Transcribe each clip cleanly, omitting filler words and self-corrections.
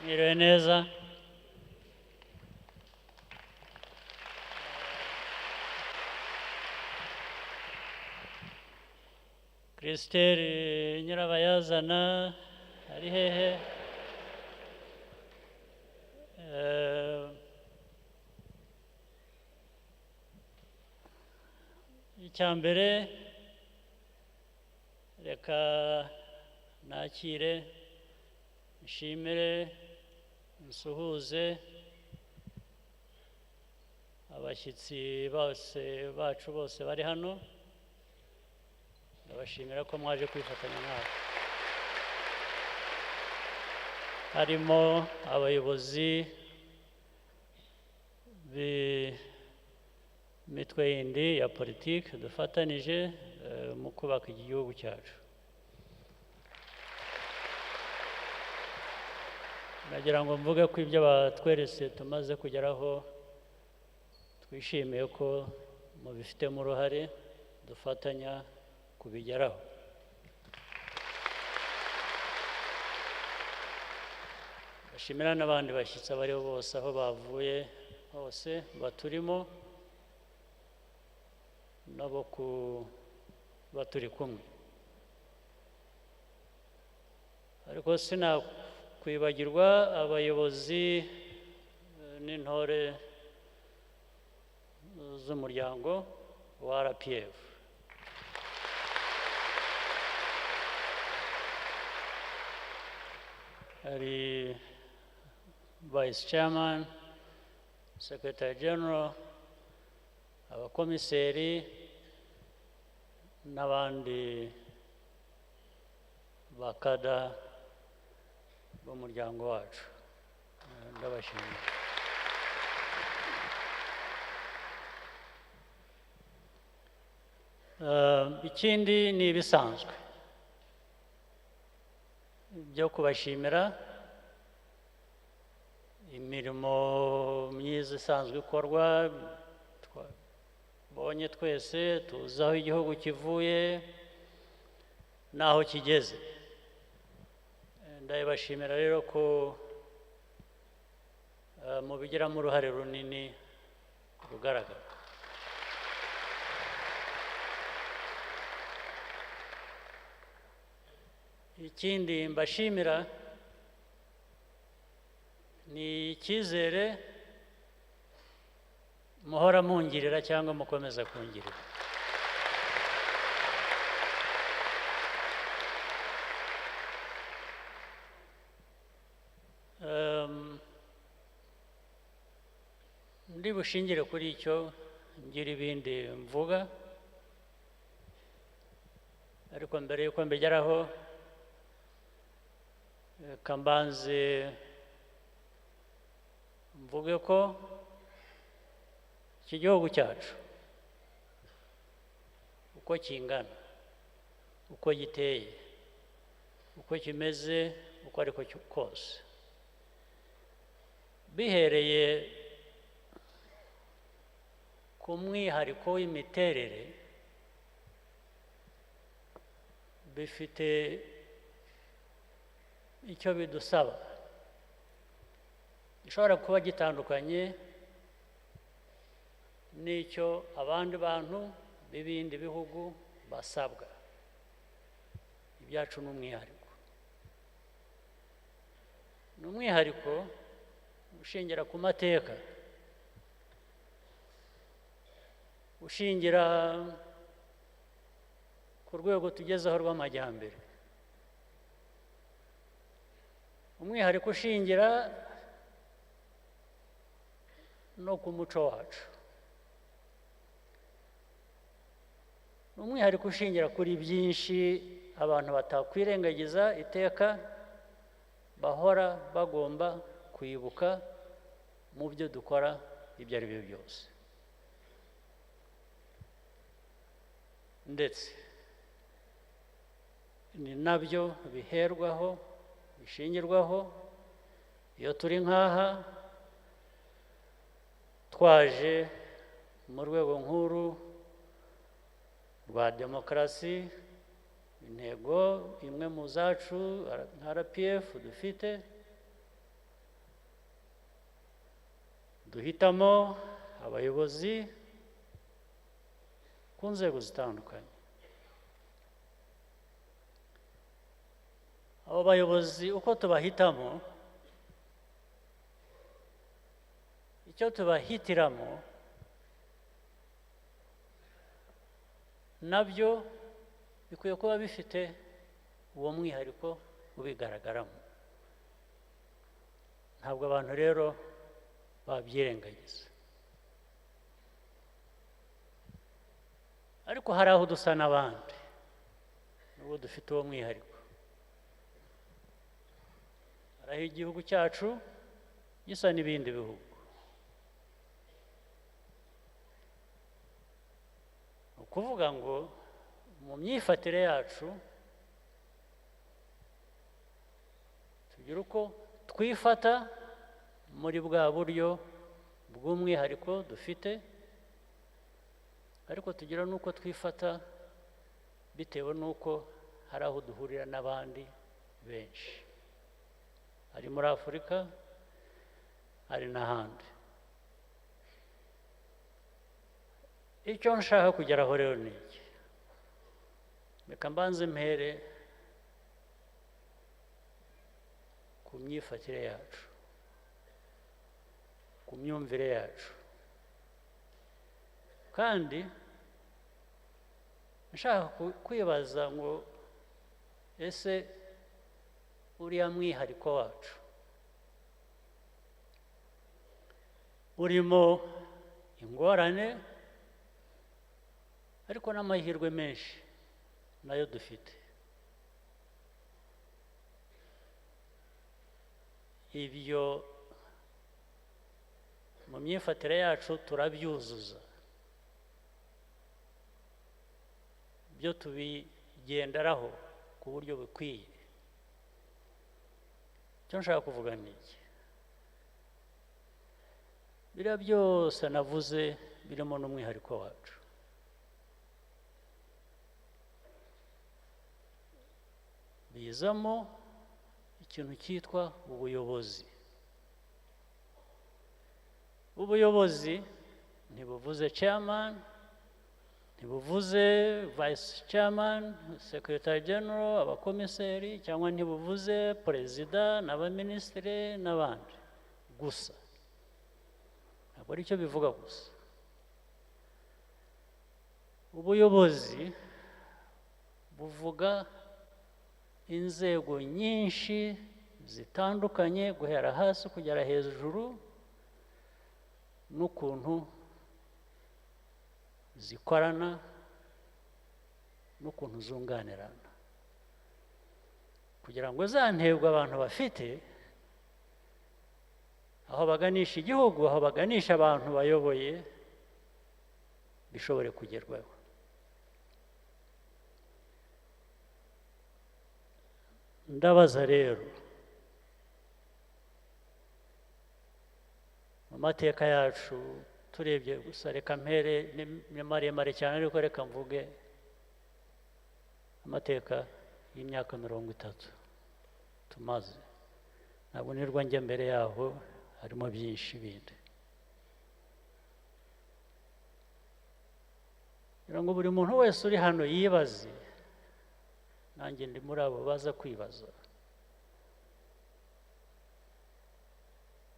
Mwiriwe neza. Christelle Nyirabayazana ari hehe? Icya mbere reka nakire, nshimire, nsuhuze abashyitsi bose bacu bose bari hano. Ndabashimira ko mwaje kwifatanya natwe, harimo abayobozi b'imitwe yindi ya politiki dufatanije mu kubaka igihugu cyacu. Nagira ngo mvuge ko ibyo batweretse tumaze kugeraho twishimiye ko mubifitemo uruhare, dufatanya kubigeraho. Bashimira n'abandi bashyitsi abariho bose aho bavuye hose baturimo nabo kuba turi kumwe. Ariko sinakwibagirwa abayobozi n'intore z'umuryango wa RPF. Hari Vice Chairman, Secretary General, abakomiseri n'abandi bakada b'umuryango wacu. Ndabashimira. Ikindi ni ibisanzwe byo kubashimira imirimo myiza isanzwe ikorwa, twabonye twese, tuzi aho igihugu kivuye n'aho kigeze. Ndabashimira rero ko mubigiramo uruhare runini rugaragara. Ikindi mbashimira ni icyizere muhora mungirira cyangwa mukomeza kungirira. Ndi bushingire kuri icyo ngira ibindi mvuga, ariko mbere yuko mbigeraho reka mbanze mvuge ko iki gihugu cyacu uko kingana, uko giteye, uko kimeze, uko ariko kose, bihereye ku mwihariko w'imiterere, bifite icyo bidusaba gishobora kuba gitandukanye n'icyo abandi bantu b'ibindi bihugu basabwa. Ibyacu ni umwihariko, ni umwihariko ushingira ku mateka, ushingira ku rwego tugezeho rw'amajyambere, umwihariko ushingira no ku muco wacu, ni umwihariko ushingira kuri byinshi abantu batakwirengagiza iteka, bahora bagomba kwibuka mu byo dukora ibyo ari byo byose. Ndetse ni nabyo biherwaho, bishingirwaho iyo turi nk'aha twaje mu rwego nkuru rwa demokarasi. Intego imwe mu zacu nka RPF dufite Duhitamo abayobozi ku nzego zitandukanye. Abo bayobozi uko tubahitamo, icyo tubahitiramo nabyo bikwiye kuba bifite uwo mwihariko ubigaragaramo. Ntabwo abantu rero babyirengagiza, ariko hari aho dusa n'abandi nubwo dufite uwo mwihariko. Hari aho igihugu cyacu gisa n'ibindi bihugu. Ni ukuvuga ngo mu myifatire yacu tugira uko twifata muri bwa buryo bw'umwihariko dufite, ariko tugira n'uko twifata bitewe n'uko hari aho duhurira n'abandi benshi, ari muri Afurika, ari n'ahandi. Icyo nshaka kugeraho rero ni iki: reka mbanze mpere ku myifatire yacu, ku myumvire yacu, kandi nshaka kwibaza ngo ese uriya mwihariko wacu urimo ingorane ariko n'amahirwe menshi nayo dufite, ibyo mu myifatire yacu turabyuzuza, byo tubigenderaho ku buryo bukwiye. Icyo nshaka kuvuga ni iki: biriya byose navuze birimo n'umwihariko wacu, bizamo ikintu cyitwa ubuyobozi. Ubuyobozi ntibuvuze chairman, ntibuvuze vice chairman, secretary general, abakomiseri, cyangwa ntibuvuze perezida n'abaminisitiri n'abandi gusa. Ntabwo ari cyo bivuga gusa. Ubuyobozi buvuga inzego nyinshi zitandukanye, guhera hasi kugera hejuru, n'ukuntu zikorana n'ukuntu zunganirana, kugira ngo za ntego abantu bafite, aho baganisha igihugu, aho baganisha abantu bayoboye, bishobore kugerwaho. Ndabaza rero, mu mateka yacu turebye gusa, reka mpere, ni maremare cyane, ariko reka mvuge amateka y'imyaka 30 tumaze. Ntabwo nirwa njya mbere yaho, harimo byinshi bindi. Kugira ngo buri muntu wese uri hano yibaze, nanjye ndi muri abo baza kwibaza,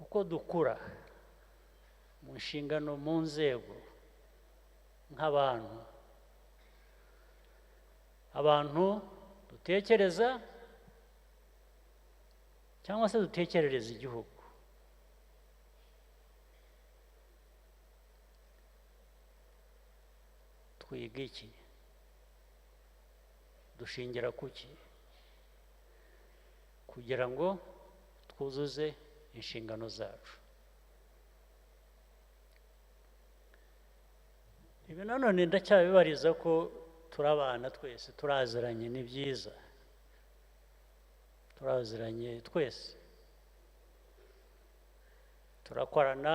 uko dukura mu nshingano, mu nzego, nk'abantu, abantu dutekereza cyangwa se dutekerereza igihugu, twiga iki? Dushingira kuki kugira ngo twuzuze inshingano zacu? Ibi nanone ndacyabibariza ko turabana twese, turaziranye, ni byiza, turaziranye twese, turakorana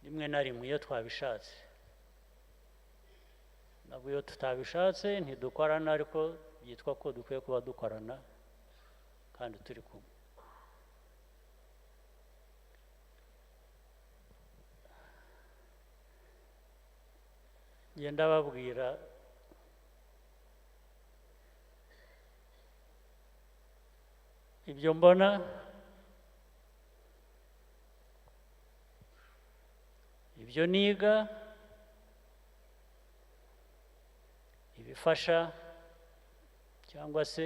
rimwe na rimwe iyo twabishatse, nabwo iyo tutabishatse ntidukorana, ariko byitwa ko dukwiye kuba dukorana kandi turi kumwe. Ngenda babwira ibyo mbona, ibyo niga, ibifasha cyangwa se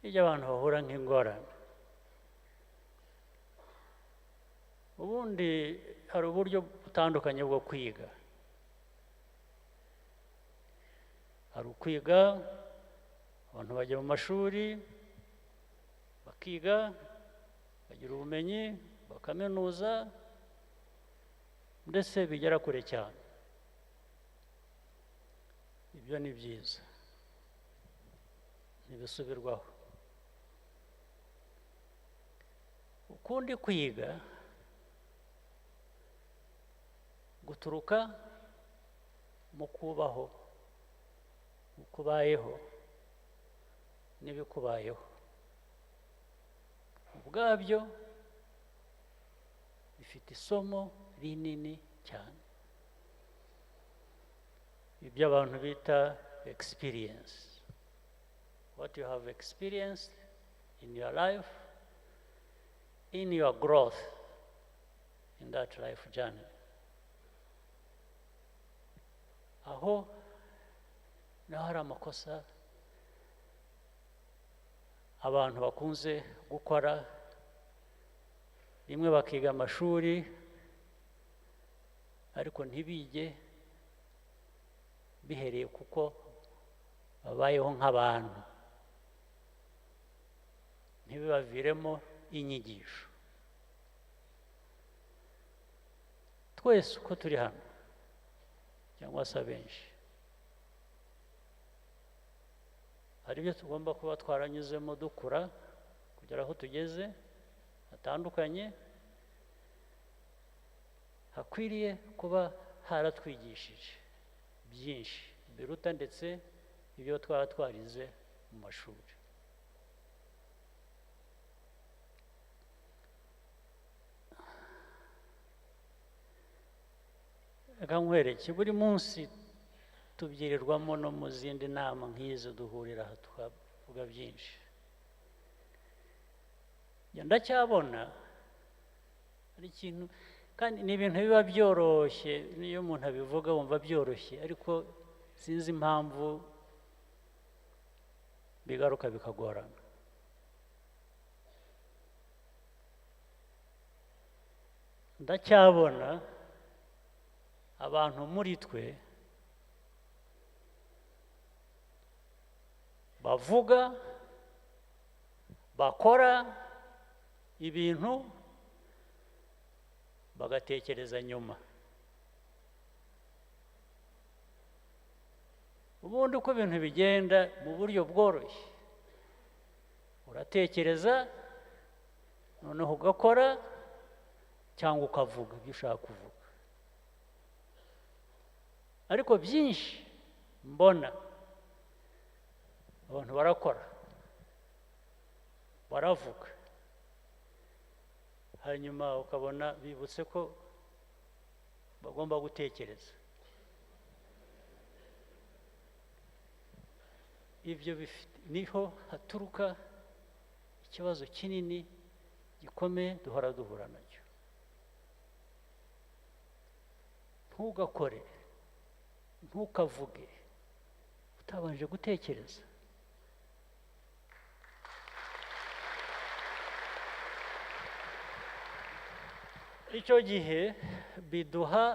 ibyo abantu bahura nk'ingorane. Ubundi hari uburyo butandukanye bwo kwiga. Hari ukwiga, abantu bajya mu mashuri bakiga, bagira ubumenyi, bakaminuza, ndetse bigera kure cyane. Ibyo ni byiza, ntibisubirwaho. Ukundi kwiga guturuka mu kubaho, ukubayeho n'ibikubayeho ubwabyo bifite isomo rinini cyane, ibyo abantu bita experience, what you have experienced in your life, in your growth in that life journey. Aho naho hari amakosa abantu bakunze gukora, rimwe bakiga amashuri ariko ntibige bihereye kuko babayeho nk'abantu, ntibibaviremo inyigisho. Twese uko turi hano cyangwa se abenshi, hari ibyo tugomba kuba twaranyuzemo dukura kugera aho tugeze hatandukanye, hakwiriye kuba haratwigishije byinshi biruta ndetse ibyo twaba twarize mu mashuri. Reka nkwereke, buri munsi tubyirirwamo no mu zindi nama nk'izo duhurira aha tukavuga byinshi. Ndacyabona ari ikintu, kandi ni ibintu biba byoroshye, niyo umuntu abivuga wumva byoroshye, ariko sinzi impamvu bigaruka bikagorana. Ndacyabona abantu muri twe bavuga, bakora ibintu bagatekereza nyuma. Ubundi uko ibintu bigenda mu buryo bworoshye, uratekereza noneho ugakora cyangwa ukavuga ibyo ushaka kuvuga. Ariko byinshi mbona abantu barakora, baravuga, hanyuma ukabona bibutse ko bagomba gutekereza. Ibyo niho haturuka ikibazo kinini gikomeye duhora duhura nacyo. Ntugakore, ntukavuge utabanje gutekereza. Icyo gihe biduha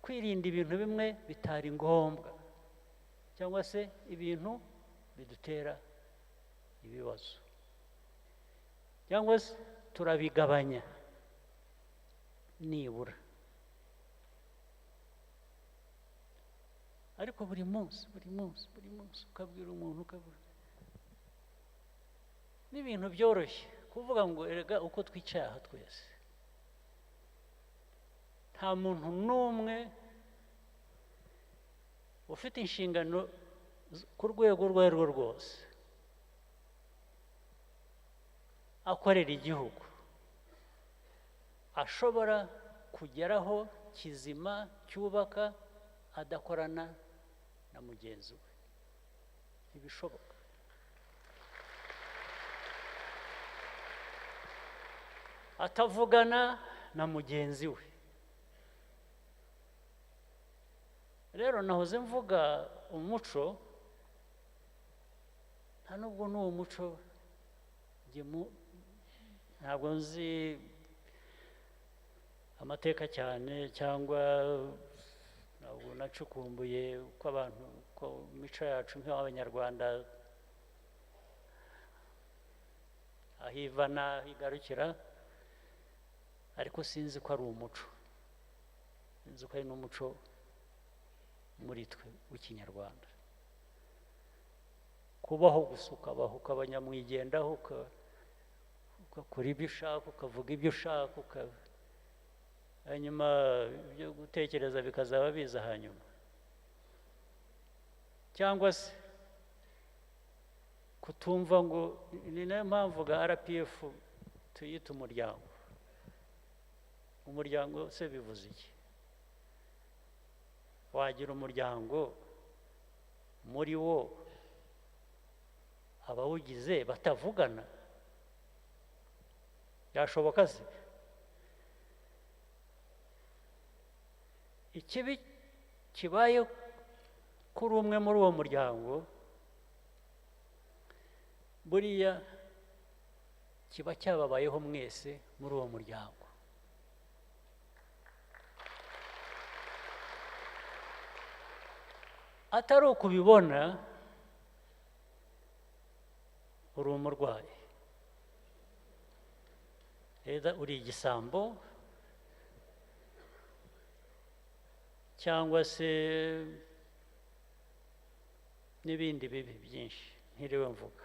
kwirinda ibintu bimwe bitari ngombwa, cyangwa se ibintu bidutera ibibazo, cyangwa se turabigabanya nibura. Ariko buri munsi buri munsi buri munsi ukabwira umuntu, ukabwira n'ibintu byoroshye kuvuga ngo erega uko twicaye aha twese, nta muntu n'umwe ufite inshingano ku rwego urwo ari rwo rwose akorera igihugu ashobora kugeraho kizima cyubaka adakorana na mugenzi we, ntibishoboka. Atavugana na mugenzi we. Rero nahoze mvuga umuco, nta nubwo n'uwo muco ntabwo nzi amateka cyane, cyangwa ntabwo nacukumbuye uko abantu, uko imico yacu nk'abanyarwanda aho iva n'aho igarukira, ariko sinzi ko ari umuco, sinzi ko ari n'umuco muri twe w'ikinyarwanda. Kubaho gusa ukabaho ukabanyamwigendaho, ugakora ibyo ushaka, ukavuga ibyo ushaka, hanyuma ibyo gutekereza bikazaba biza hanyuma. Cyangwa se kutumva ngo, ni nayo mpamvu ga RPF tuyita umuryango. Umuryango se bivuze iki? Wagira umuryango muri wo abawugize batavugana? Byashoboka se? Ikibi kibaye kuri umwe muri uwo muryango, buriya kiba cyababayeho mwese muri uwo muryango. Atari ukubibona uri umurwayi, uri igisambo, cyangwa se n'ibindi bibi byinshi ntiriwe mvuga.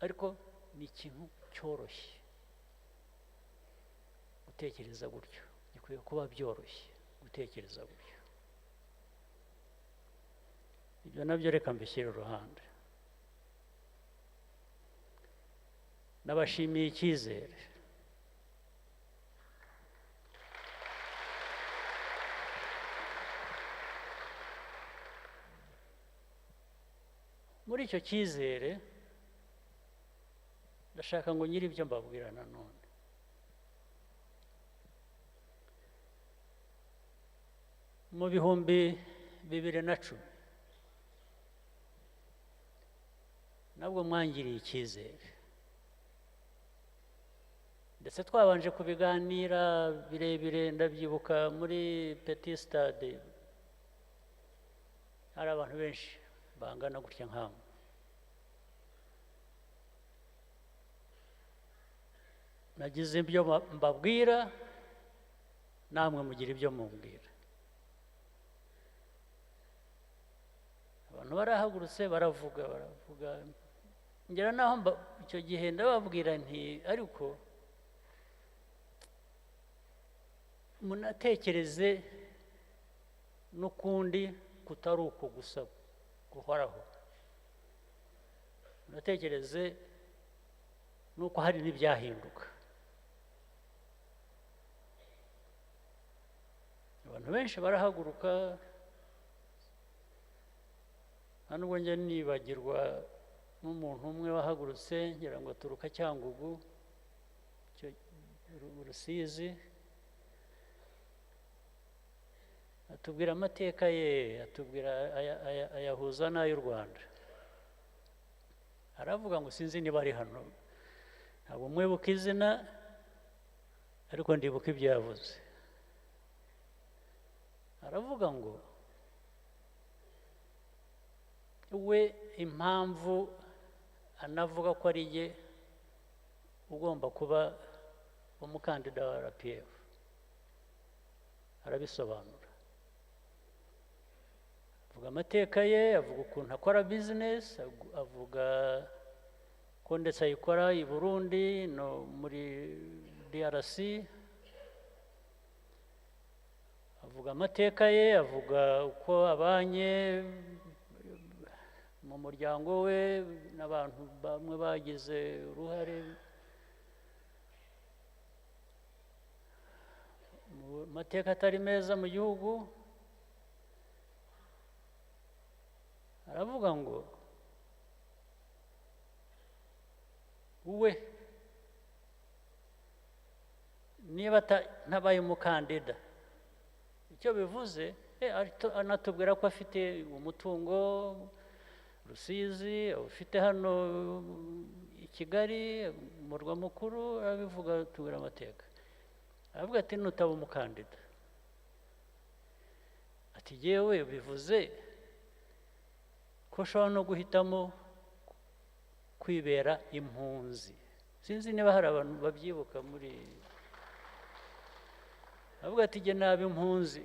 Ariko ni ikintu cyoroshye gutekereza gutyo, gikwiye kuba byoroshye gutekereza gutyo. Ibyo nabyo reka mbishyire iruhande. Nabashimiye icyizere. Muri icyo cyizere ndashaka ngo nyiri ibyo mbabwira nanone. Mu 2010 nabwo mwangiriye icyizere, ndetse twabanje kubiganira birebire. Ndabyibuka muri Petit Stade hari abantu benshi bangana gutya nkamwe. Nagize ibyo mbabwira, namwe mugira ibyo mumbwira. Abantu barahagurutse baravuga baravuga, ngera naho icyo gihe ndababwira nti ariko munatekereze n'ukundi kutari uko gusa guhoraho, munatekereze n'uko hari n'ibyahinduka. Abantu benshi barahaguruka, nta nubwo njya nibagirwa n'umuntu umwe wahagurutse, ngira ngo aturuka Cyangugu, Rusizi, atubwira amateka ye, atubwira ayahuza n'ay'u Rwanda. Aravuga ngo sinzi niba ari hano, ntabwo mwibuka izina, ariko ndibuka ibyo yavuze. Aravuga ngo we impamvu anavuga ko ari ye ugomba kuba umukandida wa RPF, arabisobanura, avuga amateka ye, avuga ukuntu akora business, avuga ko ndetse ayikora i Burundi no muri DRC, avuga amateka ye, avuga uko abanye mu muryango we n'abantu bamwe bagize uruhare Mu mateka atari meza mu gihugu, aravuga ngo we niba ntabaye umukandida, icyo bivuze, anatubwira ko afite umutungo Rusizi, ufite hano i Kigali umurwa mukuru, arabivuga, tubwira amateka. Aravuga ati nutaba umukandida, ati yewe bivuze ko ushobora no guhitamo kwibera impunzi. Sinzi niba hari abantu babyibuka muri. Avuga ati jye naba impunzi,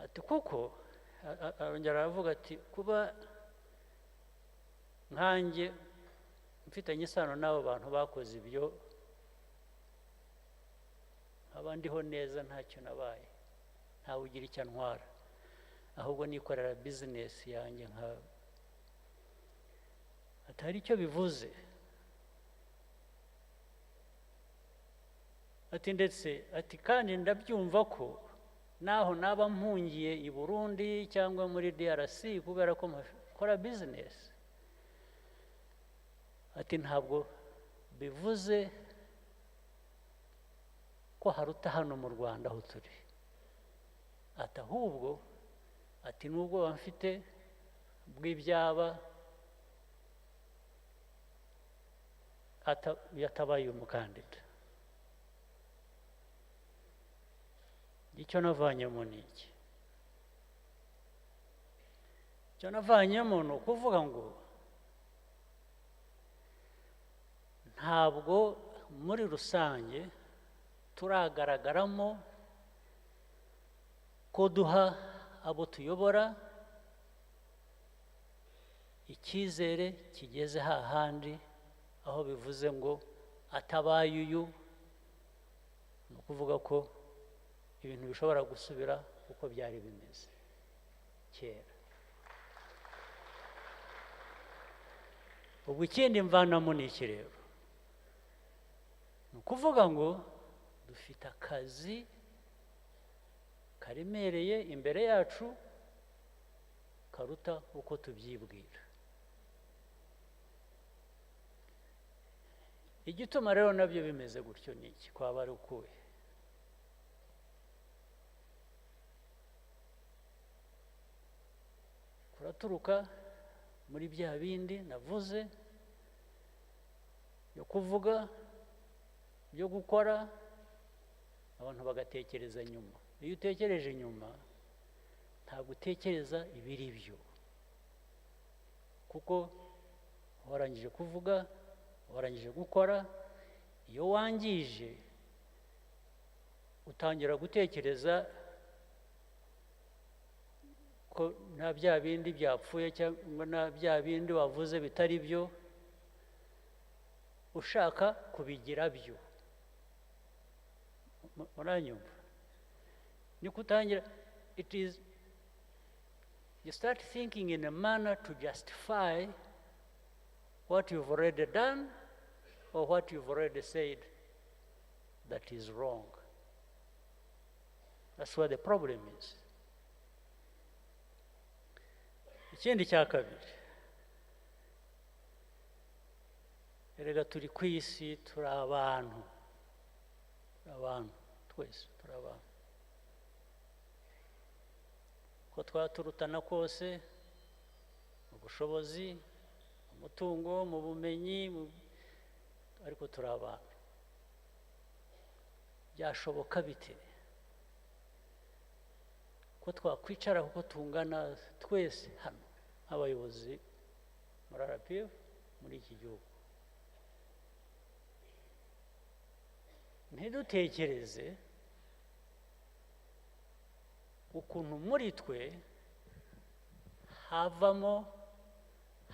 ati kuko arongera aravuga ati kuba nkanjye mfitanye isano n'abo bantu bakoze ibyo, nkaba ndiho neza ntacyo nabaye, ntawe ugira icyo antwara, ahubwo nikorera bizinesi yanjye nka atari icyo bivuze. Ati ndetse ati kandi ndabyumva ko naho naba mpungiye i Burundi cyangwa muri DRC kubera ko nkora bizinesi, ati ntabwo bivuze ko haruta hano mu Rwanda aho turi, ati ahubwo ati nubwo mfite bw'ibyaba yatabaye umukandida. Icyo navanyemo ni iki? Icyo navanyemo ni ukuvuga ngo ntabwo muri rusange turagaragaramo ko duha abo tuyobora icyizere kigeze hahandi aho bivuze ngo atabaye uyu, ni ukuvuga ko ibintu bishobora gusubira uko byari bimeze kera. Ubwo ikindi mvanamo ni iki rero? Ni ukuvuga ngo dufite akazi karemereye imbere yacu karuta uko tubyibwira. Igituma rero nabyo bimeze gutyo ni iki? Kwaba ari ukuhe? Kuraturuka muri bya bindi navuze byo kuvuga, byo gukora, abantu bagatekereza nyuma. Iyo utekereje nyuma ntabwo utekereza ibiri byo, kuko warangije kuvuga, warangije gukora. Iyo wangije utangira gutekereza ko nta bya bindi byapfuye cyangwa nta bya bindi wavuze bitari byo, ushaka kubigira byo. Muranyumva? Niko utangira. It is you start thinking in a manner to justify what you've already done or what you've already said that is wrong. That's where the problem is. Ikindi cya kabiri, erega turi ku isi, turi abantu, abantu twese turi abantu. Ko twaturutana kose mu bushobozi, mu mutungo, mu bumenyi, ariko turi abantu. Byashoboka bite ko twakwicara kuko tungana twese hano nk'abayobozi muri RPF muri iki gihugu, ntidutekereze ukuntu muri twe havamo,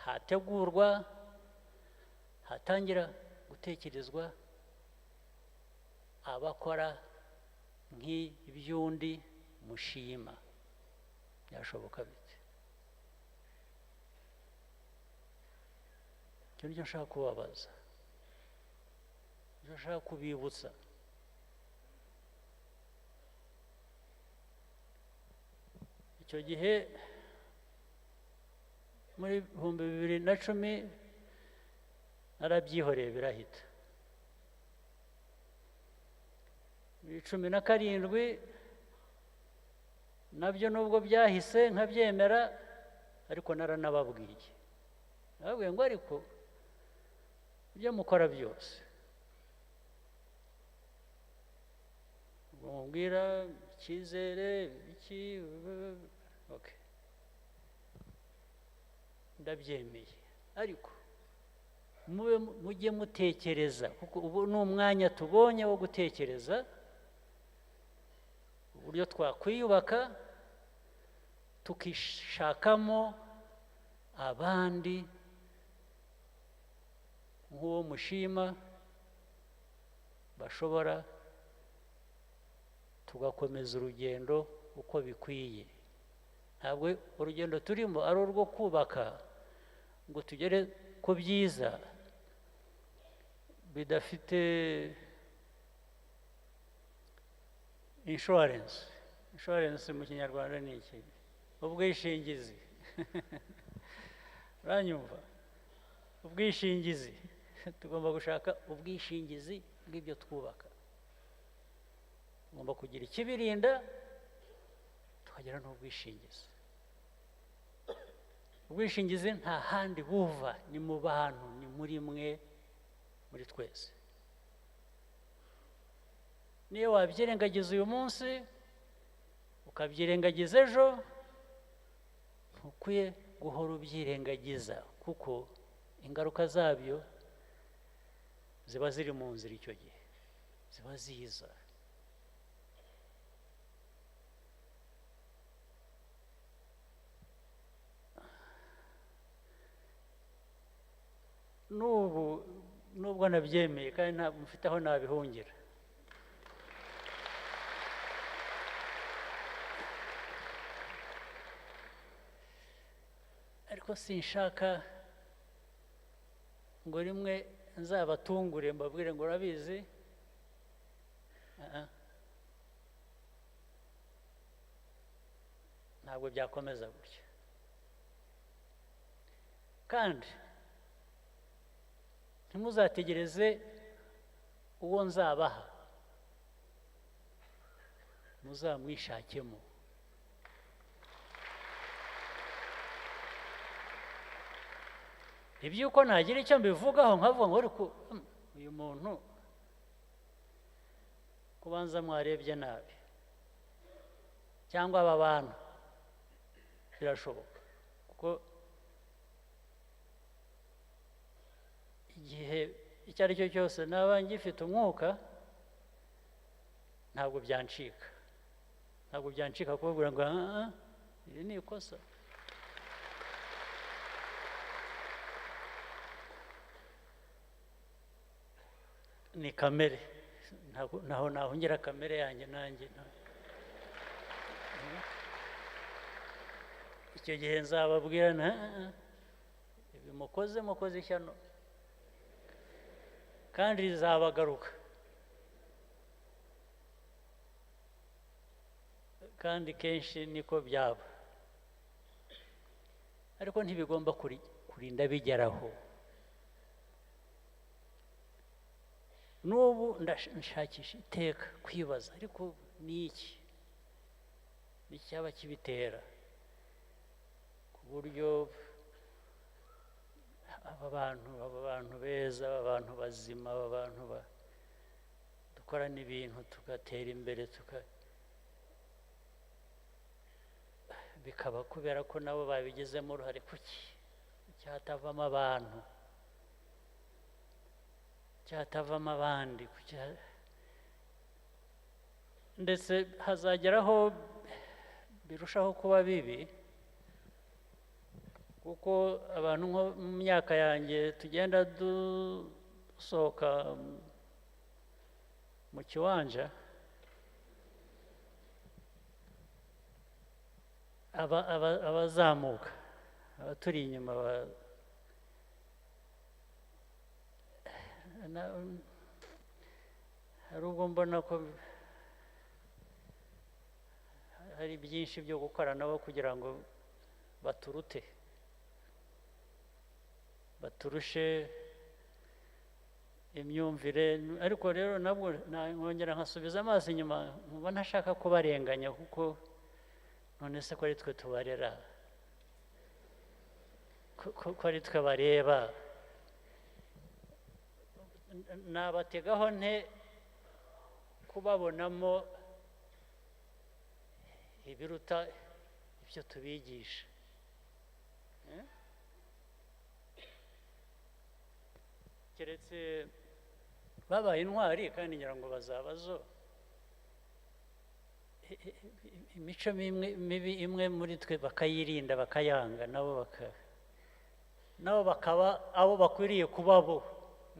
hategurwa, hatangira gutekerezwa abakora nk'iby'undi mushima? Byashoboka bite? Icyo nicyo nshaka kubabaza. Nshaka kubibutsa. Icyo gihe muri 2010 narabyihoreye birahita. 2017 nabyo nubwo byahise nkabyemera, ariko naranababwiye, nababwiye ngo ariko ibyo mukora byose mubwira icyizere iki, okay, ndabyemeye, ariko mube mujye mutekereza, kuko ubu ni umwanya tubonye wo gutekereza uburyo twakwiyubaka tukishakamo abandi nk'uwo mushima bashobora, tugakomeza urugendo uko bikwiye. Ntabwo urugendo turimo ari urwo kubaka ngo tugere ku byiza bidafite insurance. Insurance mu Kinyarwanda ni iki? Ubwishingizi. Uranyumva? Ubwishingizi. Tugomba gushaka ubwishingizi bw'ibyo twubaka. Tugomba kugira ikibirinda, tukagira n'ubwishingizi. Ubwishingizi nta handi buva, ni mu bantu, ni muri mwe, muri twese. Niyo wabyirengagiza uyu munsi, ukabyirengagiza ejo, ntukwiye guhora ubyirengagiza, kuko ingaruka zabyo ziba ziri mu nzira icyo gihe, ziba ziza. N'ubu nubwo nabyemeye kandi ntabwo mfite aho nabihungira, ariko sinshaka ngo rimwe nzabatungure mbabwire ngo urabizi, ntabwo byakomeza gutya. Kandi ntimuzategereze uwo nzabaha, muzamwishakemo. Iby'uko nagira icyo mbivugaho nkavuga ngo ariko uyu muntu kubanza mwarebye nabi, cyangwa aba bantu, birashoboka, kuko igihe icyo ari cyo cyose naba ngifite umwuka ntabwo byancika, ntabwo byancika kubabwira ngo iri ni ikosa. Ni kamere, ntaho nahungira kamere yanjye nanjye. Icyo gihe nzababwira ibi mukoze mukoze ishyano, kandi rizabagaruka, kandi kenshi niko byaba, ariko ntibigomba kurinda bigeraho. N'ubu ndashakisha iteka kwibaza, ariko ni iki icyaba kibitera, ku buryo aba bantu beza, aba bantu bazima, aba bantu dukorana ibintu tugatera imbere, bikaba kubera ko nabo babigizemo uruhare. Kuki cyatavamo abantu, cyatavamo abandi? Ndetse hazageraho birushaho kuba bibi, kuko abantu nko mu myaka yanjye tugenda dusohoka mu kiwanja, abazamuka, abaturi inyuma Hari ubwo mbona ko hari byinshi byo gukora nabo kugira ngo baturute, baturushe imyumvire. Ariko rero nabwo nkongera nkasubiza amaso inyuma, nkumva ntashaka kubarenganya, kuko none se ko ari twe tubarera, ko ari twe bareba, nabategaho nte kubabonamo ibiruta ibyo tubigisha? Keretse babaye intwari, kandi ngira ngo bazaba zo. Imico mibi imwe muri twe bakayirinda, bakayanga, nabo bakaba abo bakwiriye kuba bo,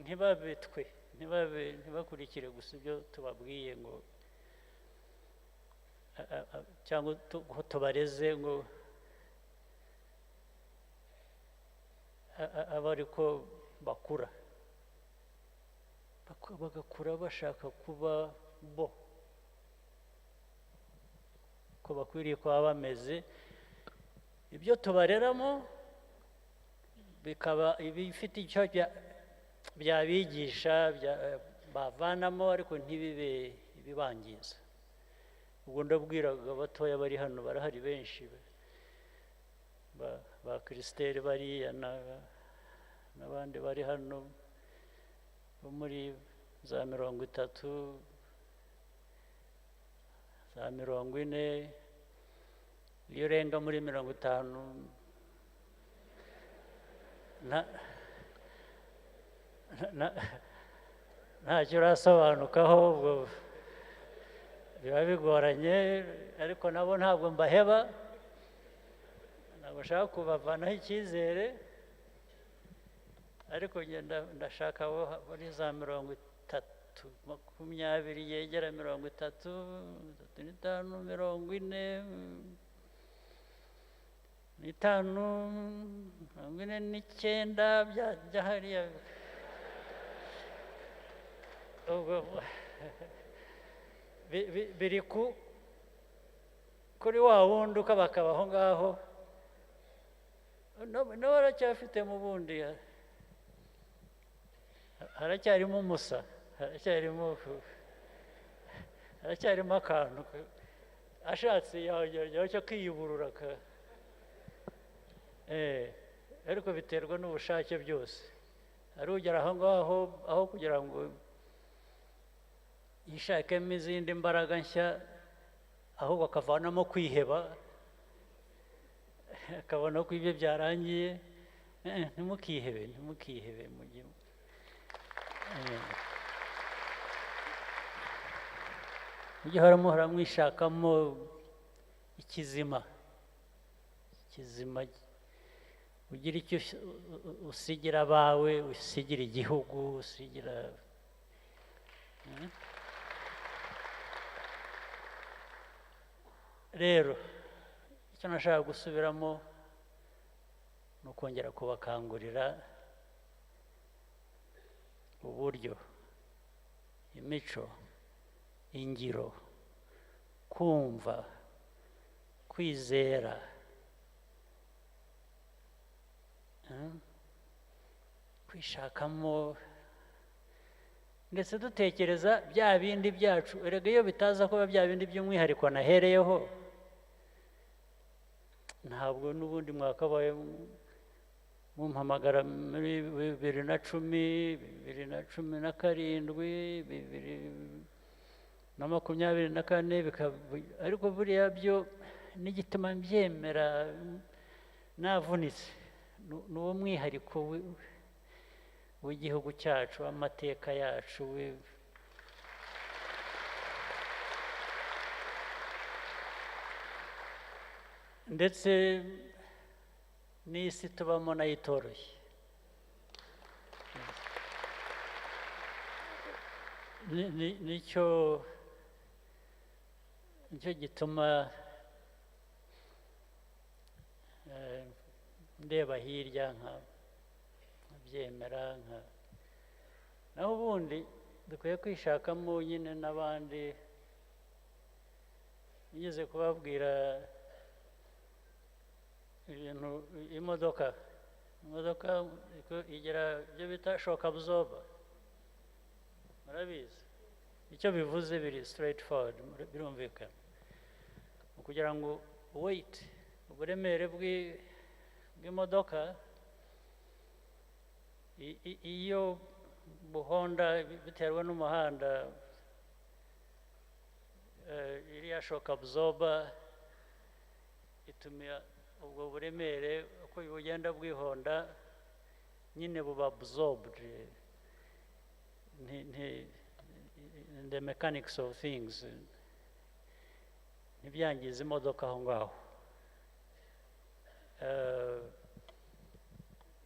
ntibabe twe, ntibakurikire gusa ibyo tubabwiye ngo cyangwa tubareze ngo abe ariko bakura, bagakura bashaka kuba bo ko bakwiriye kuba bameze. Ibyo tubareramo bikaba ibifite icyo byabigisha, bavanamo, ariko ntibibe ibibangiza. Ubwo ndabwiraga abatoya bari hano, barahari benshi, ba Christelle bariya n'abandi bari hano bo muri za 30, za 40, iyo urenga muri 50 ntacyo urasobanukaho, ubwo biba bigoranye. Ariko nabo ntabwo mbaheba, ntabwo nshaka kubavanaho icyizere, ariko ndashaka abo muri za 30, 20 yegera 30, 35, 45, 49 bya hariya. Ubwo biri kuri wa wundi ukabakaba aho ngaho, nawe aracyafite mu bundi, haracyarimo umusa, haracyarimo akantu, ashatse yongeraho cyo kwiyuburura, ariko biterwa n'ubushake byose. Hari ugera aho ngaho aho kugira ngo yishakemo izindi mbaraga nshya, ahubwo akavanamo kwiheba, akabona ko ibyo byarangiye. Ntimukihebe, ntimukihebe, mujye muhora mwishakamo ikizima, ikizima ugira icyo usigira abawe, usigira igihugu, usigira. Rero icyo nashaka gusubiramo ni ukongera kubakangurira uburyo, imico, ingiro, kumva, kwizera, kwishakamo, ndetse dutekereza bya bindi byacu. Erega iyo bitaza kuba bya bindi by'umwihariko nahereyeho, ntabwo n'ubundi mwakabaye mumpamagara muri 2010, 2017, 2024, ariko buriya byo n'igituma mbyemera navunitse n'uwo mwihariko w'igihugu cyacu, amateka yacu. Ndetse n'isi tubamo nayo itoroshye. Nicyo gituma ndeba hirya nkabyemera, naho ubundi Dukwiye kwishakamo nyine n'abandi. Nigeze kubabwira ibintu, imodoka igira ibyo bita shock absorber, murabizi icyo bivuze, biri straight forward, birumvikana. Kugira ngo weight, uburemere bw'imodoka, iyo buhonda biterwa n'umuhanda, iriya shock absorber ituma ubwo buremere uko bugenda bwihonda nyine buba absorbed. In the mechanics of things, ntibyangize imodoka aho ngaho.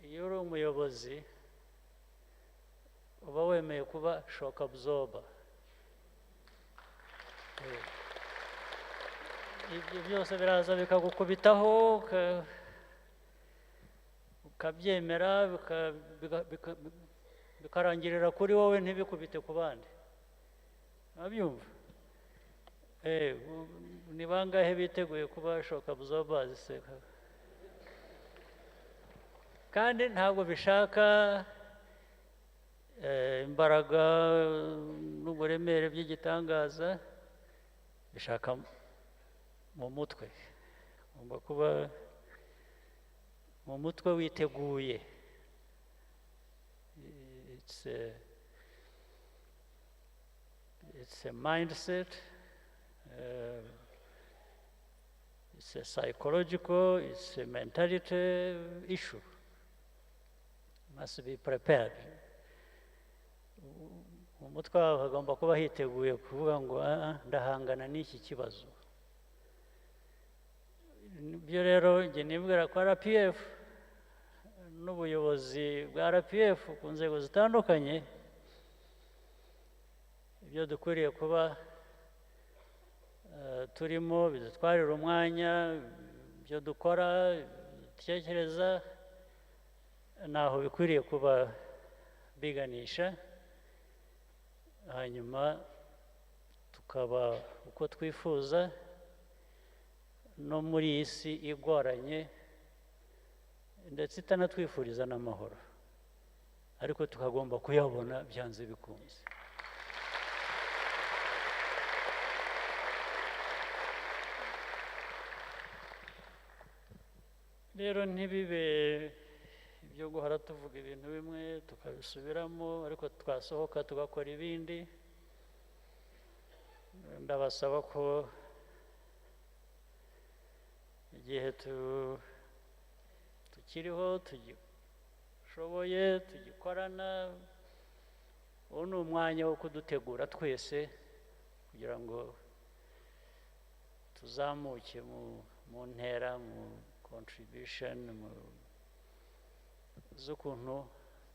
Iyo uri umuyobozi, uba wemeye kuba shock absorber. Ibyo byose biraza bikagukubitaho, ukabyemera, bikarangirira kuri wowe, ntibikubite ku bandi. Urabyumva? Ni bangahe biteguye kuba shock absorbers se? Kandi ntabwo bishaka imbaraga n'uburemere by'igitangaza, bishaka mu mutwe. Ugomba kuba mu mutwe witeguye. It's a mindset, it's a psychological, it's a mentality issue. Must be prepared. Mu mutwe wawe hagomba kuba hiteguye kuvuga ngo: "Ah, ah, ndahangana n'iki kibazo." Byo rero njye nibwira ko RPF n'ubuyobozi bwa RPF ku nzego zitandukanye, ibyo dukwiriye kuba turimo bidutwarira umwanya, ibyo dukora, dutekereza, ntaho bikwiriye kuba biganisha, hanyuma tukaba uko twifuza no muri iyi si igoranye, ndetse itanatwifuriza n'amahoro, ariko tukagomba kuyabona byanze bikunze. Rero ntibibe ibyo guhora tuvuga ibintu bimwe tukabisubiramo, ariko twasohoka tugakora ibindi. Ndabasaba ko igihe tukiriho, tugishoboye, tugikorana, uwo ni umwanya wo kudutegura twese kugira ngo tuzamuke mu ntera, mu contribution, mu z'ukuntu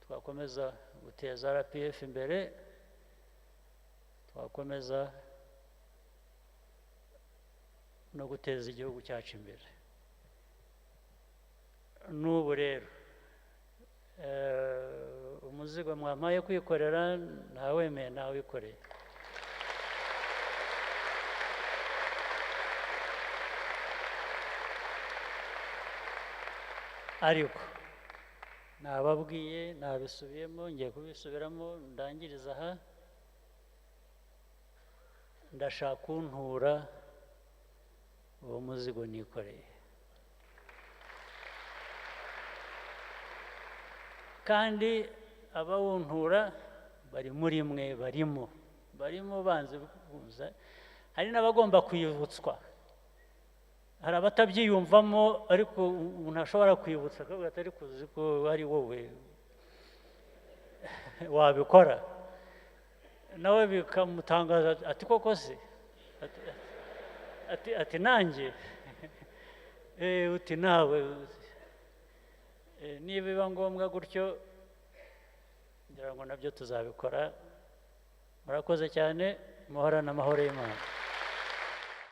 twakomeza guteza RPF imbere, twakomeza no guteza igihugu cyacu imbere. N'ubu rero umuzigo mwampaye kwikorera, ntawemeye, ntawikoreye. Ariko nababwiye, nabisubiyemo, ngiye kubisubiramo, ndangiriza aha: ndashaka untura uwo muzigo nikoreye. Kandi abawuntura bari muri mwe, barimo banze buza. Hari n'abagomba kwibutswa, hari abatabyiyumvamo, ariko umuntu ashobora kwibutsa akavuga ati: "Ariko uzi ko ari wowe wabikora?" Nawe bikamutangaza, ati: "Koko se?" Ati: "Nanjye?" Uti: "Nawe." Niba biba ngombwa gutyo, ngira ngo nabyo tuzabikora. Murakoze cyane, muhorane amahoro y'Imana.